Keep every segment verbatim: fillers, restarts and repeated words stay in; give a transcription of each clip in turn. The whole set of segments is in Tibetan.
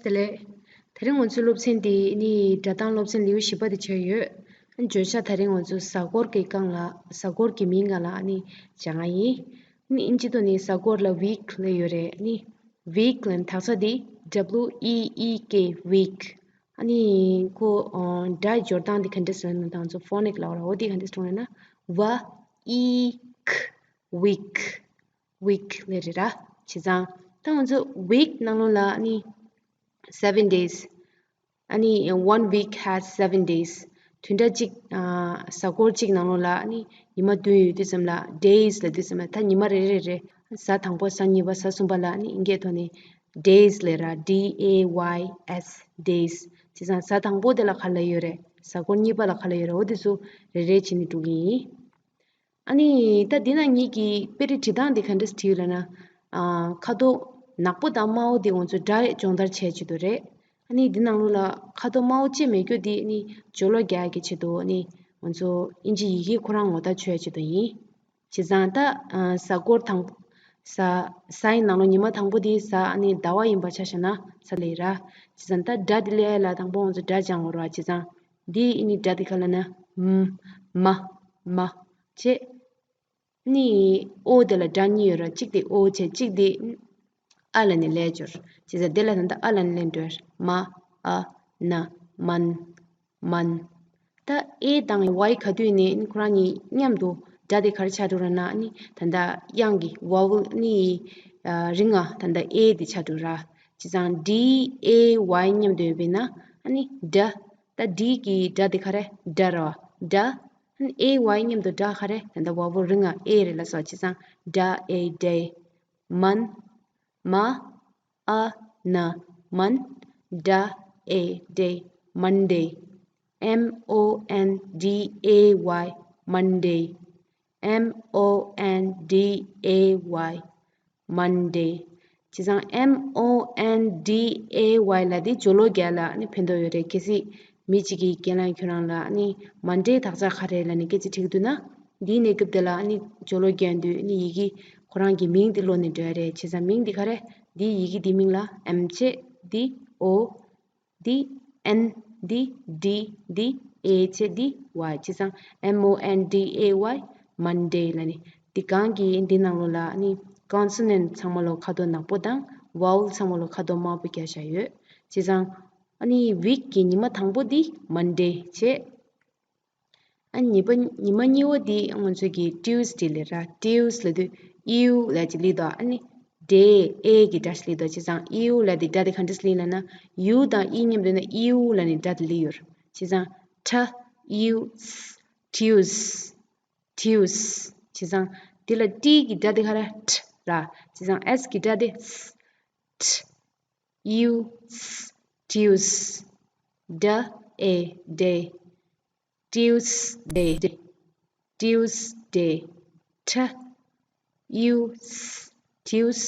བདེ་ལེགས། དེ་རིང་ང་ཚོའི་སློབ་ཚན་འདི་ནི་སྒྲ་གདངས་སློབ་ཚན་ལེའུ་བཞི་པ་དེ་ཆགས་ཡོད། བརྗོད་བྱ་དེ་རིང་ང་ཚོ་གཟའ་འཁོར་གྱི་སྒང་ལ་གཟའ་འཁོར་གྱི་མིང་སྒང་ལ་ནི་སྦྱང་ཡ་ཡིན། ནི་ཨིན་ཇི་ཐོག་ནས་གཟའ་འཁོར་ལ་week་ལབ་ཡོད་རེད། ནི་week་ལབ་ན་དག་ཆ་འདི་W E E K week། ཨ་ནི་ཁོ་སྒྲ་སྦྱོར་སྟངས་འདི་ག་འདྲ་ཟེར་ན་ང་ཚོ་phonic་ལབ་ར། འོ་འདི་ག་འདྲ་ཟེར་ན་W E E K week། week་ལབ་རེད་ར། བྱས་ཙང་ད་ང་ཚོ་week་ནང་ལོགས་ལ་ནི་seven days། ཨ་ནི་one week has seven days། བདུན་ཕྲག་གཅིག་ཨ་གཟའ་འཁོར་གཅིག་ནང་ལོགས་ལ་ནི་ཉི་མ་བདུན་ཡོད་དུས་ཙམ་ལ་days་ལབ་དུས་ཙམ་ལ་ད་ཉི་མ་རེ་རེ་རེ་གཟའ་དང་པོ་གཟའ་གཉིས་པ་གཟའ་གསུམ་པ་ལ་ནི་ཨིན་སྐད་ཐོག་ནས་days་ལབ་ར། D A Y S days། བྱས་ཙང་གཟའ་དང་པོ་དེ་ལ་ག་ལབ་ཡོད་རེད། གཟའ་འཁོར་གཉིས་པ་ལ་ག་ལབ་ཡོད་རེད། འོ་དེ་ཚོ་རེ་རེ་བྱས་ནས་འགྲོ་གི་ཡིན། ཨ་ནི་ད་འདི་ན་ངེད་ཀྱི་དཔེ་རིས་བྲིས་སྟངས་འདི་ག་འདྲ་བྲིས་ཡོད་ལབ་ན། ཨ་ཁ་དོག་ནག་པོ་དང་དམར་པོ་འདི་ང་ཚོ་སྒྲ་སྦྱོང་བརྡར་བྱས་བྱེད་དུ་རེད། ཨ་ནི་འདི་ནང་ལོགས་ལ་ཁ་དོག་དམར་པོ་ཅིག་མེད་རྒྱུ་འདི་ནི་སྦྱོར་ཀློག་རྒྱག་གི་ཆེད་དུ་ནི་ང་ཚོ་ཨིན་ཇི་ཡི་གེ་ཁོ་རང་ངོ་རྟགས་ཆོད་ཆེད་དུ་ཡིན། བྱས་ཙང་ད་ཨ་གཟའ་འཁོར་དང་གཟའ་གཟའ་ཡི་ནང་ལོགས་ཉི་མ་དང་པོ་འདི་གཟའ་ཨ་ནི་ཟླ་བ་ཡིན་པ་ཆ་བཞག་ན་གཟའ་ལབ་ཡིན་ར། བྱས་ཙང་ད་སྒྲ་འདི་ལས་ལ་དང་པོ་ང་ཚོ་སྒྲ་སྦྱང་དགོས་ར། བྱས་ཙང་འདི་ཨ་ནི་སྒྲ་འདི་ག་ལབ་ན་མ་མ་མ་བྱས། ནི་ཨོ་དེ་ལ་སྒྲ་གཉིས་ཡོད་ར། གཅིག་དེ་ཨོ་བྱས། གཅིག་དེ་ཨ་ལ་ནི་ལས་སྦྱོར། བྱས་ཙང་དེ་ལ་ད་ལྟ་ཨ་ལ་ནི་ལེན་འགྲོ་ཡ། མ་ཨ་ན་མན་མན། ད་ཨེ་དང་ཝའི་ག་དུས་ནི་ཁོ་རང་གཉིས་མཉམ་དུ་སྒྲ་དེ་ག་རེ་ཆགས་འགྲོ་ར་ན་ནི་ད་ལྟ་དབྱངས་ཀྱི་vowel་ནི་ཨ་རིང་ང་ད་ལྟ་ཨེ་དེ་ཆགས་འགྲོ་ར། བྱས་ཙང་D A Y་མཉམ་དུ་ཡོད་པས་ན་ཨ་ནི་ཌ། ད་D་གི་སྒྲ་དེ་ག་རེ་ཌ་ར་བ། ཌ། ཨ་ནི་A Y་མཉམ་དུ་སྒྲ་ག་རེ་ད་ལྟ་vowel་རིང་ང་ཨེ་རེད་ལ་སོགས། བྱས་ཙང་ཌ་ཨེ་ཌེ། མན། མ་ཨ་ན་མན། ཌ་ཨེ་ཌེ། Monday། M O N D A Y Monday། M O N D A Y Monday། བྱས་ཙང་M O N D A Y་ལབ་དེ་སྦྱོར་ཀློག་རྒྱག་ལ་ནི་ཕན་ཐོགས་ཡོད་རེད། གལ་སྲིད་མི་གཅིག་གིས་རྒན་ལགས་ཁྱོད་རང་ལ་ནི་མན་ཌེ་དག་ཆ་ག་རེ་ལབ་ནས་སྐད་ཆ་དྲིས་འདུག་ན། འདིའི་གནས་སྐབས་དེ་ལ་ནི་སྦྱོར་ཀློག་རྒྱག་དུས་ནི་ཡི་གེ་ཁོ་རང་གི་མིང་དེ་ཀློག་ནས་འགྲོ་ཡ་རེད། བྱས་ཙང་མིང་འདི་ག་རེ། འདིའི་ཡི་གེ་འདིའི་མིང་ལ་M་བྱས། འདི་O། འདི་N། འདི་D། འདི་A་བྱས། འདི་Y། བྱས་ཙང་M O N D A Y Monday་ལབ་ནི། འདི་གང་གི་འདི་ནང་ལོགས་ལ་ནི་consonant་ཚང་མ་ལོ་ཁ་དོག་ནག་པོ་དང་vowel་ཚང་མ་ལོ་ཁ་དོག་དམར་པོ་རྒྱག་བཞག་ཡོད། བྱས་ཙང་ཨ་ནི་week་གི་ཉི་མ་དང་པོ་འདི་Monday་བྱས། ཨ་ཉི་མ་ཉི་མ་གཉིས་པ་འདི་ང་ཚོ་གི་Tuesday་ལབ་ར། Tues་ལབ་དུས་ཨིའུ་ལབ་ཅིག་སླེབས་འདུག་ཨ་ནི་ཌེ་ཨེ་གི་སྒྲ་ཞིག་སླེབས་འདུག་བྱས་ཙང་ཨིའུ་ལབ་དེ་སྒྲ་དེ་ག་འདྲ་སླེབས་ལབ་ན། ཡུ་དང་ཨི་མཉམ་འདོན་ན་ཨིའུ་ལབ་ནས་སྒྲ་དེ་སླེབས་ཡོད། བྱས་ཙང་ཊ་ཨིའུ་སི། Tues། Tues། བྱས་ཙང་དེ་ལ་ཏི་གི་སྒྲ་དེ་ག་རེ། ཊ་ར། བྱས་ཙང་ཨེས་གི་སྒྲ་དེ་སི། ཊ་ཨིའུ་སི། Tues། ཌ་ཨེ་ཌེ། Tuesday། Tuesday། ཊ་ཨིའུ་སི། Tues།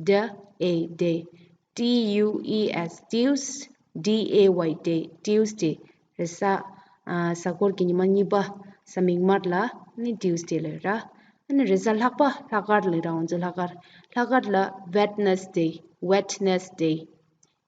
ཌ་ཨེ་ཌེ། T U E S། Tues། D A Y day། Tuesday། རེས་གཟའ། ཨ་གཟའ་འཁོར་གྱི་ཉི་མ་གཉིས་པ་གཟའ་མིག་དམར་ལ་ནི་Tuesday་ལབ་ར། ཨ་ནི་རེས་གཟའ་ལྷག་པ་ལྷག་དཀར་ལབ་ར། ང་ཚོ་ལྷག་དཀར། ལྷག་དཀར་ལ་Wednesday། Wednesday།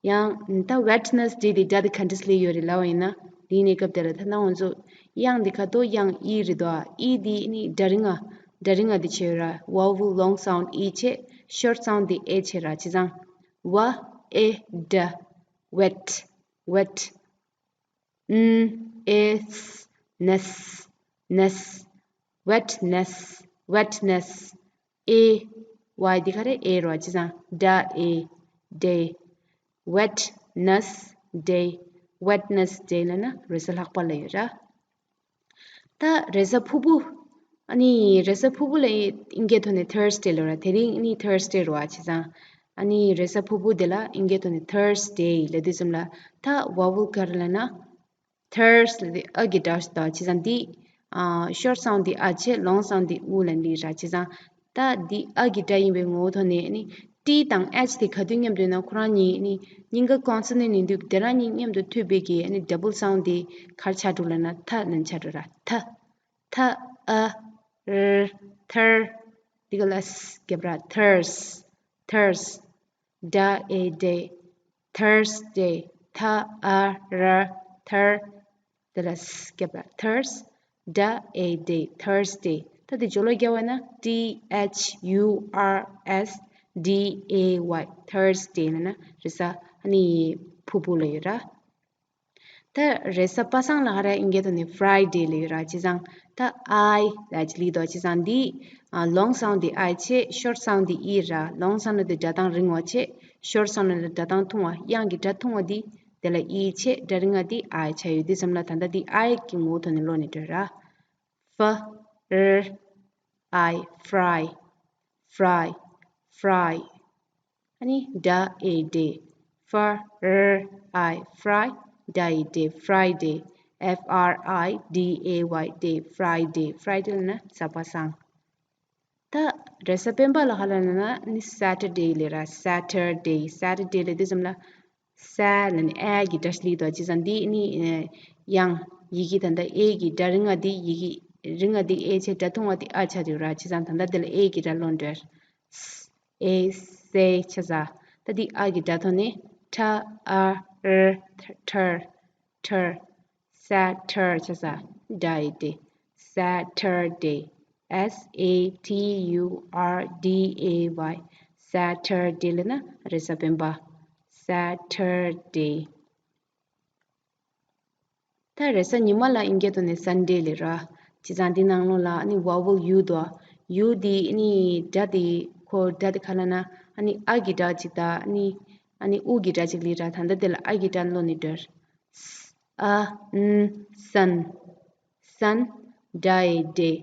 ཡང་ད་Wednesday་དེ་སྒྲ་དེ་ག་འདྲ་སླེབས་ཡོད་རེད་ལབ་པ་ཡིན་ན། དེའི་གནས་སྐབས་དེ་ལ་ད་ལྟ་ང་ཚོ་དབྱངས་དེ་ག་དོ་དབྱངས་ཨི་རེད་དོ། ཨི་དེ་ནི་སྒྲ་རིང་ང་། སྒྲ་རིང་ང་དེ་བྱས་ཡོད་ར། Vowel long sound ཨི་བྱས། Short sound་དེ་ཨེ་བྱས་ར། བྱས་ཙང་ཝ་ཨེ་ཌ། Wet། Wet། ན་ཨེ་སི་ནེ་སི། Ness། Wetness། Wetness། ཨེ་ཝའི་འདི་ག་རེ། ཨེ་རོ། བྱས་ཙང་ཌ་ཨེ་ཌེ། Wednesday། Wednesday་ལབ་ན་རེས་གཟའ་ལྷག་པ་ལབ་ཡོད་ར། ད་རེས་གཟའ་ཕུར་བུ། ཨ་ནི་རེས་གཟའ་ཕུར་བུ་ལ་ཨིན་སྐད་ཐོག་ནས་Thursday་ལབ་ར། དེ་རིང་ནི་Thursday་རོ། བྱས་ཙང་ཨ་ནི་རེས་གཟའ་ཕུར་བུ་དེ་ལ་ཨིན་སྐད་ཐོག་ནས་Thursday་ལབ་དུས་ཙམ་ལ་ད་vowel་ག་རེ་ལབ་ན། Thurs་ལབ་དེ་ཨ་གི་སྒྲ་ཞིག་དང་། བྱས་ཙང་འདི་ཨ་short sound་འདི་ཨ་བྱས། long sound་འདི་ཨུ་ལ་འདི་ར། བྱས་ཙང་ད་འདི་ཨ་གི་སྒྲ་ཡིན་པའི་ངོ་བོ་ཐོག་ནས་ནི་T་དང་H་དེ་ག་དུས་མཉམ་དུ་ཡིན་ན་ཁོ་རང་གཉིས་ནི་སྙིང་ག་consonant་ཡིན་དུས་དེ་རང་གཉིས་མཉམ་དུ་ཐུག་པའི་གི་ནི་double sound་དེ་ག་རེ་ཆགས་འགྲོ་ལབ་ན་ཐ་ལབ་ཆགས་འགྲོ་ར། ཐ། ཐ་ཨ་ར་ཐར། འདི་ག་ལ་སི་རྒྱབ་ར། Thurs། Thurs། ཌ་ཨེ་ཌེ། Thursday. ཐ་ཨ་ར་ཐར། དེ་ལ་ས་རྒྱབ་པ། Thurs། ཌ་ཨེ་ཌེ། Thursday། ད་དེ་སྦྱོར་ཀློག་རྒྱག་པ་ན་T H U R S D A Y། Thursday ལབ་ན་རེས་གཟའ་ཨ་ནི་ཕུར་བུ་ལབ་ཡོད་ར། ད་རེས་གཟའ་པ་སངས་ལ་ཧ་ར་ཨིན་སྐད་ཐོག་ནས་Friday ལབ་ཡོད་ར། བྱས་ཙང་ད་I ལབ་ཅིག་སླེབས་འདུག་བྱས་ཙང་འདི་long sound འདི་I བྱས། short sound འདི E ར། long sound ལབ་དུས་སྒྲ་གདངས་རིང་བ་བྱས། short sound ལབ་དུས་སྒྲ་གདངས་ཐུང་བ། དབྱངས་ཀྱི་སྒྲ་ཐུང་བ་འདི་དེ་ལ་E བྱས། སྒྲ་རིང་བ་འདི་I ཆགས་ཡོད། འདི་ཙམ་ལ་ད་ལྟ་འདི་I གི་ངོ་བོ་ཐོག་ནས་ཀློག་ནས་འགྲོ་ར། F R I། Fry། Fry། ཨ་ནི་ཌ་ཨེ་ཌེ། F R I། Fry། ཌ་ཨེ་ཌེ། Friday། F R I D A Y day། Friday། Friday ལབ་ན་གཟའ་པ་སངས། ད་རེས་གཟའ་སྤེན་པ་ལ་ཧ་ལ་ན་ནི་Saturday ལབ་ར། Saturday། Saturday ལབ་དུས་ཙམ་ལ་ས་ལབ་ནི་ཨེ་གི་སྒྲ་སླེབས་འདུག་བྱས་ཙང་འདི་ནི་ཡང་ཡི་གེ་ད་ལྟ་ཨེ་གི་སྒྲ་རིང་བ་འདི་ཡི་གེ་རིང་བ་འདི་ཨེ་བྱས། སྒྲ་ཐུང་བ་འདི་ཨ་ཆགས་འདུག་ར། བྱས་ཙང་ད་ལྟ་འདི་ལ་ཨེ་གི་སྒྲ་ལོན་འདྲ། ས་ཨེ་སའི་ཆ་ས། ད་འདི་ཨ་གི་སྒྲ་ཐོག་ནས་ཐ་ཨ་ར་ཐར། ཐར། Satur། ཆ་ས། ཌ་ཨེ་ཌེ། Saturday། S A T U R D A Y། Saturday ལབ་ན་རེས་གཟའ་སྤེན་པ། Saturday། ད་རེས་གཟའ་ཉི་མ་ལ་ཨིན་སྐད་ཐོག་ནས་Sunday ལབ་ར། བྱས་ཙང་འདི་ནང་ལོགས་ལ་ཨ་ནི་vowel U འདུག U འདི་ཨ་ནི་སྒྲ་འདི་ཁོ་སྒྲ་འདི་ག་ལབ་ན་ཨ་ནི་ཨ་གི་སྒྲ་ཅིག་དང་ཨ་ནི་ཨ་ནི་ཨུ་གི་སྒྲ་ཅིག་སླེབས་ར། ད་ལྟ་འདི་ལ་ཨ་གི་སྒྲ་ཀློག་ནས་འགྲོ། ས་ཨ་ན་སན། སན། ཌ་ཨེ་ཌེ།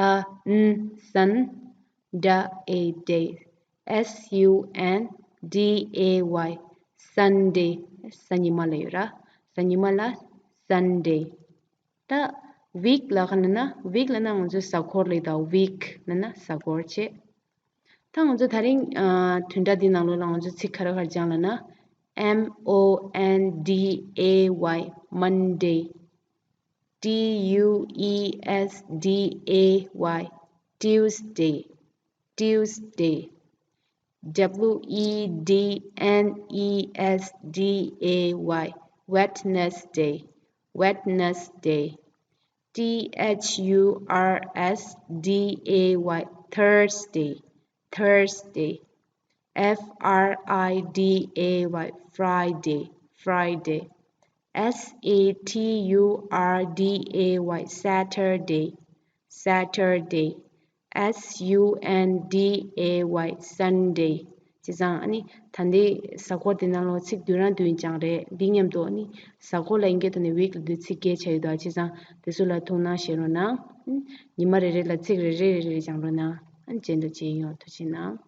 ཨ་ན་སན། ཌ་ཨེ་ཌེ། S U N D A Y། Sunday། གཟའ་ཉི་མ་ལབ་ཡོད་ར། གཟའ་ཉི་མ་ལ་Sunday། ད་week ལབ་ག་ལབ་ན། week ལབ་ན་ང་ཚོའི་གཟའ་འཁོར་ལབ་ད། week ལབ་ན་གཟའ་འཁོར་བྱས། ད་ང་ཚོ་ད་རིང་ཨ་བདུན་ཕྲག་འདི་ནང་ལོགས་ལ་ང་ཚོ་ཚིག་ག་རེ་ག་རེ་སྦྱངས་ལབ་ན། M O N D A Y། Monday། T U E S D A Y། Tuesday། Tuesday། W E D N E S D A Y། Wednesday། Wednesday། T H U R S D A Y། Thursday། Thursday། F R I D A Y། Friday། Friday། S A T U R D A Y། Saturday། Saturday། S U N D A Y། Sunday། བྱས་ཙང་ཨ་ནི་ད་ལྟའི་གཟའ་འཁོར་དེ་ནང་ལོགས་ཚིག་བདུན་རང་བདུན་སྦྱངས་རེད། འདི་མཉམ་དུ་ཨ་ནི་གཟའ་འཁོར་ལ་ཨིན་སྐད་ཐོག་ནས་week ལབ་དུས་ཚིག་བརྒྱད་ཆགས་ཡོད་དོ། བྱས་ཙང་དེ་ཚོ་ལ་ཐུགས་སྣང་བཞེས་རོགས་གནང་། ཉི་མ་རེ་རེ་ལ་ཚིག་རེ་རེ་རེ་རེ་སྦྱང་རོགས་གནང་། ཨ་ནི་རྗེས་མཐུད་ཅིག་ཡོང་། ཐུགས་རྗེ་གནང་།